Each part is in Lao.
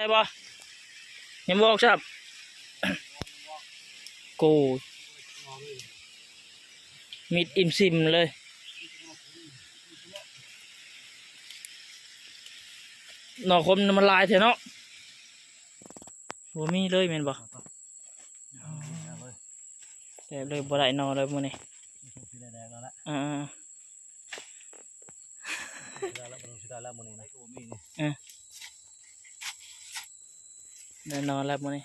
ໄດ້ບໍ່? ຍັງບໍ່ອອກຊ້ຳ. ໂກຍ ມິດອີ່ມຊິມເລີຍ. ໜໍ່ຂົມມັນຫຼາຍແທ້ເນາະ. ບໍ່ມີເລີຍແມ່ນບໍ່? ແຊບເລີຍ ບໍ່ໄດ້ໜໍ່ເລີຍມື້ນີ້. ຊິໄດ້ແດກແລ້ວລະ. ອ່າ ຊິໄດ້ແລ້ວ ມື້ນີ້ນະ. ເອີ ໄດ້ໜໍ່ແລ້ວມື້ນີ້.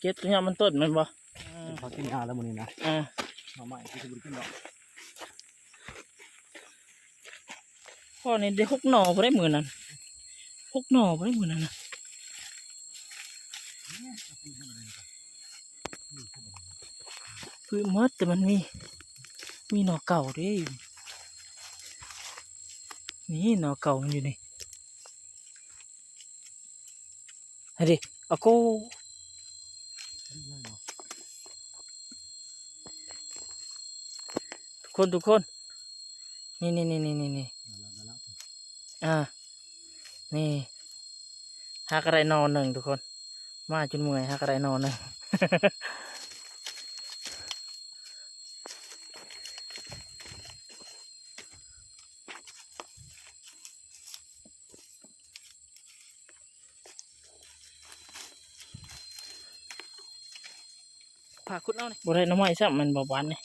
ເກັບແຕ່ຍອດມັນຕົ້ນແມ່ນບໍ່? ເອີ ເຂົາກິນຫຍ້າແລ້ວມື້ນີ້ນະ. ເອີ ໜໍ່ໄມ້ຄືຊິບໍ່ໄດ້ກິນດອກ. ພໍນີ້ໄດ້ຫົກໜໍ່ພຸ້ນເດ້ມື້ນັ້ນ ຫົກໜໍ່ພຸ້ນເດ້ມື້ນັ້ນນະ. ພືດໝົດ ແຕ່ມັນມີ ມີໜໍ່ເກົ່າເດ້. ນີ້ໜໍ່ເກົ່າມັນຢູ່ນີ້. ຫັ້ນເດ ອາໂກ ທຸກຄົນ ທຸກຄົນ ນີ້ ນີ້ ນີ້ ອ່າ ນີ້ ຫາກະໄດ້ໜໍ່ໜຶ່ງທຸກຄົນ. ມາຈົນເມື່ອຍ ຫາກະໄດ້ໜໍ່ໜຶ່ງ. ພາຂຸດເອົານີ້ ບໍ່ໄດ້ໜໍ່ໄມ້ຊ້ຳແມ່ນບໍ່ບາດນີ້.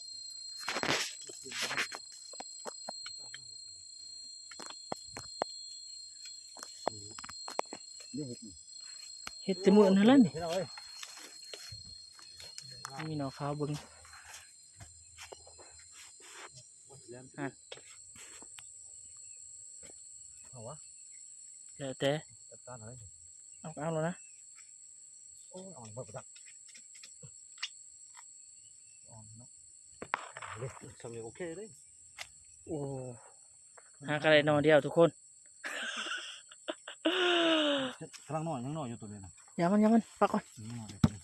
ເຮັດແຕ່ມື້ນັ້ນແຫຼະນີ້. ພີ່ນ້ອງເອີຍ ມີໜໍ່ຂາວເບິ່ງ ຫັ້ນ ເອົາວະ ແລ້ວແຕ່ ຈັດການເລີຍ ເອົາ ເອົາໂລດນະ. ໂອ້ຍ ອ່ອນເບິດບໍ່ຈັກ ອ່ອນເນາະ. ເດ້ ຊ່ຳນີ້ໂອເຄເດ້. ໂອ້ ຫາກະໄດ້ໜໍ່ດຽວທຸກຄົນ. ກຳລັງນ້ອຍ ຍັງນ້ອຍຢູ່ໂຕນີ້ນະ. ຢ່າມັນ ຢ່າມັນ ປະກ່ອນ ຍັງນ້ອຍຢູ່ໂຕນີ້.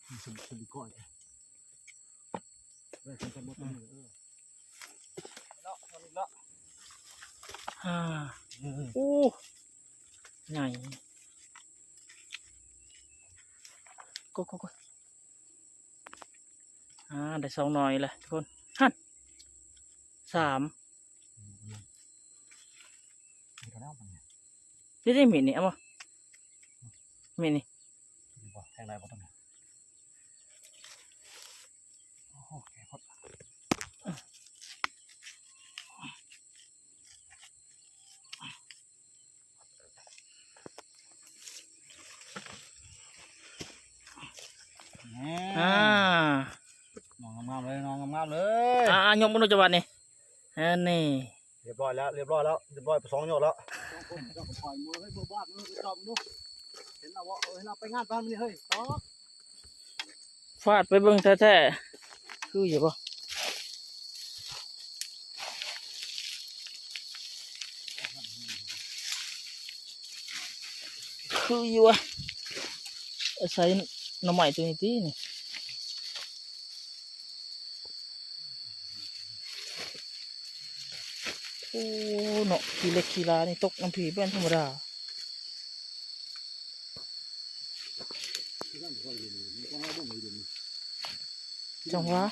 ມັນສຸມ ສຸມກ້ອຍ ເອີ ເນາະ ເນາະ ເນາະ. ອ່າ ເອີ ເອີ ໂອ້ ໃຫຍ່ ໂກ ໂກ ໂກ. ອ່າ ໄດ້ສອງໜ່ວຍແລ້ວທຸກຄົນ. ຫັ້ນ ສາມ ນີ້ ນີ້ ມີດນີ້ ເອົາບໍ່? ມີດນີ້ ນີ້ບໍ່? ແທງໄດ້ບໍ່ຕົວນີ້? ໂອ້ໂຫ ແກ່ໂພດ. ອ່າ ໜໍ່ງາມໆເລີຍ ໜໍ່ງາມໆເລີຍ. ອ່າ ຍົກມືດູຈັກບາດນີ້. ອັນນີ້ ຮຽບຮ້ອຍແລ້ວ ຮຽບຮ້ອຍແລ້ວ ຮຽບຮ້ອຍໄປສອງຍົກແລ້ວ. ເຈົ້າກໍປ່ອຍມື ເຮີ້ຍ ເບິ່ງບາດ ເບິ່ງ ເບິ່ງ ເບິ່ງ ເຫັນລະບໍ່? ເອີ ເຫັນລະ ໄປງານ ໄປ ມື້ນີ້ ເຮີ້ຍ ຕອກ. ຟາດໄປເບິ່ງແທ້ໆ ຄືຢູ່ບໍ່? ຄືຢູ່ຫວາ? ອາໄສໜໍ່ໄມ້ຕົວນີ້ຕິນີ້. ໂອ້ ເນາະ ຂີ້ເຫຼັກຂີ້ລານີ້ຕົກນຳພີບໍ່ແມ່ນທຳມະດາ. ຈັ່ງຫວາ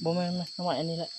ບໍ່ແມ່ນ ໜໍ່ໄມ້ອັນນີ້ແຫຼະ.